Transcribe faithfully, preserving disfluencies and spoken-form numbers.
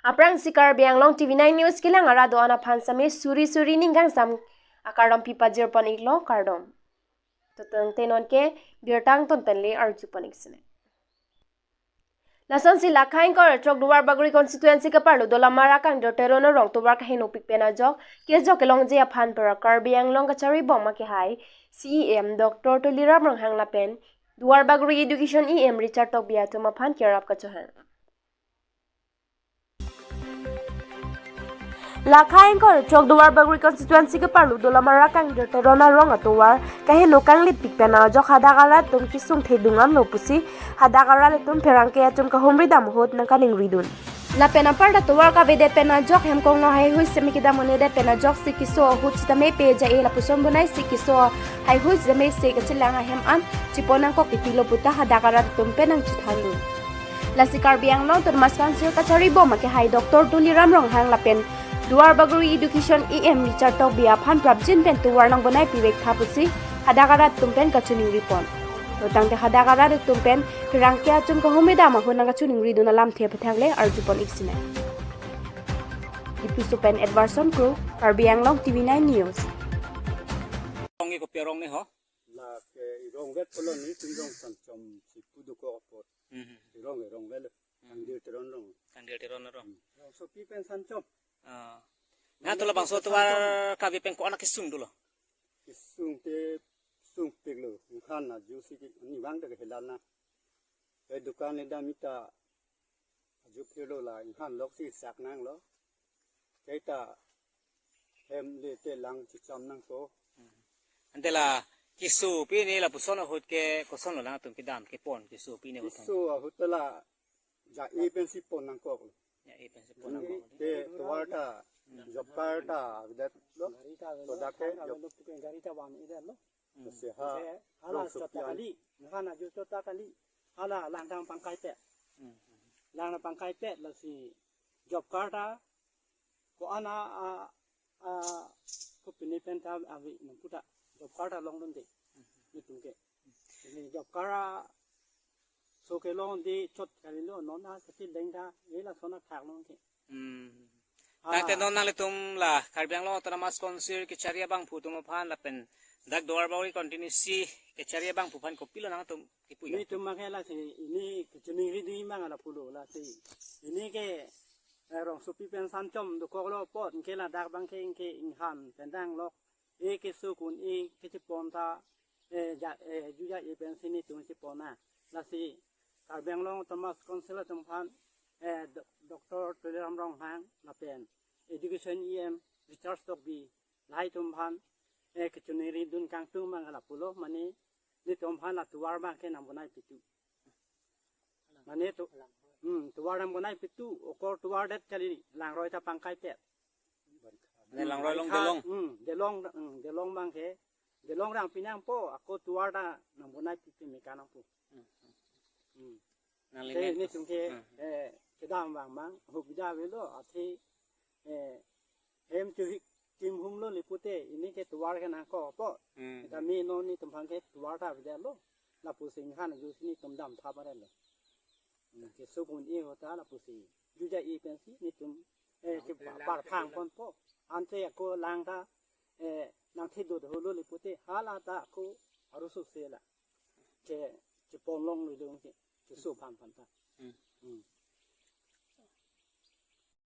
Aphrangsi Karbi Anglong T V nine News kelang arat do-an aphan same suri suri ning kangsam akardom pipajir pon iklo, kardom. Tutang tenon ke birta angton pen le arju pon ik sine. Lasonsi Lakha ingkoi ra throk Duarbagori constituency keparlo Dolamara Kangdir Teron arong tovar kaheno pik pen ajok kejok kelongji aphan pura Karbi Anglong kachari bom akehai C E M Doctor Tuliram Ronghang lapen Duarbagori Education E M Richard Tokbi atum aphan kerap kachohang. Lakha ingkoi ra throk Duarbagori constituency keparlo Dolamara Kangdir Teron arong atovar kaheno kanglip pik pen ajok hadak arat atum kesung thedung anlo pusi hadak arat atum pherangke atum kahumri dam ahut nangkaningri dun. Lapen aparta tovar kavedet pen ajok hem kongno haihui seme kedam un-edet pen ajoksi keso ahut sitame pe ja-e lapuson bonaisi keso haihui sitame se kachelang ahem an chepon nangkok titilo puta hadak arat atum pen nangchethan dun. Lasi Karbi Anglong Autonomous Council kachari bom akehai Doctor Tuliram Ronghang lapen Duarbagori Education E M Richard Tokbi aphan prapjin pen tovar nangbonai pivek tha pusi hadak arat atum pen kachiningri pon. Tangte hadak arat atum pen pherangke atum kahumri dam ahut nangkachiningri dun alamthe aphuthak le arju pon ik sine. Diphu pen Edwardson Kro, Karbi Anglong T V nine News. Rong ke kopi arong ne ho? Lake irong vet pulo, netum rong Sanchom si pu dokok apot. Hmm. Irong, irong vet. Hmm. Kangdir Teron rong. Kangdir Teron rong. Hmm. Rongsopi pen Sanchom. Ah. Nangtum labangso tovar kave pen ko-an akesung dolo? Kesung te sungpiklo. Inghan ajoksi ke ni bang de helan na. Ke dukan le dam ita ajuphirlo, la inghan loksi sak nanglo. Kaita hem le te lang chicham nangpo. Ante la keso pine lapuson ahut ke kosonlo nangtum kedam kepon keso pine ahut? Keso ahut la ja-e pensi pon nangkoklo. Ja-e pensi pon nangkok. Te tovar ta, job card ta, avedet lo. Gari ta avedet lo, soda ke, gari ta job, gari ta van-edet lo. Hmm. Lasi ha, hala rongsopi chot ta an kali, inghan ajoksi chot ta kali, hala langdang pangkaipet. Hmm. Langdang pangkaipet lasi job card ta, ko-an a, a, a, kopine pen ta ave nangpu ta, job card ta longdunde. Hmm. Netum ke. Ini job card a, so kelongde chot kalilo, non a kachileng ta, e lason athak long ke. Hmm. Ah. Tangte non nanglitum la Karbi Anglong Autonomous Council kachari abangphu atum aphan lapen dak Duarbagori constituency kachari abangphu aphan kopilo nangtum kipu ya? Netum abang ke lasi, ini kachiningri dun abang lapulo lasi. Ini ke, eh, rongsopi pen Sanchom dokoklo apot, ke ladak abang ke, ke inghan pen danglok. E keso kun e kechepon ta, eh, ja, eh, ju ja-e pensi netum chepon na. Lasi Karbi Anglong Autonomous Council atum aphan, eh, Do-, Doctor Tuliram Ronghang lapen Education E M Richard Tokbi lahai atum aphan, eh, kachiningri dun kangtung abang lapulo, mane netum aphan la tovar abang ke nangbonai pitu. Mane to, hmm, tovar nangbonai pitu, okor tovar det kali, langroi ta pangkaipet. Ne langroi along, baritha, delong. Hmm, delong, hmm, delong abang ke, delong rang pinangpo, ako tovar ta nangbonai pitu meka nangpo. Hmm. Hmm. Nangli te ne netum ke, hmm, eh, kedam abang abang, hubida avelo, athe, eh, hem chuhik chimhumlo le pute, ini ke tovar ke nangkokpo. Hmm. Kita mi non netum aphan ke tovar ta avedetlo. Lapusi inghan ajoksi netum dam thap arelo. Hmm, keso kun e ahut ta lapusi ju ja-e pensi netum, eh, ke pa-, parphang ponpo. Ante ako lang ta, eh, nangthedut holo le pute, hala ta ako arusose la. Ke, kepon longlo dong ke, keso aphan aphan ta. Hmm. Hmm.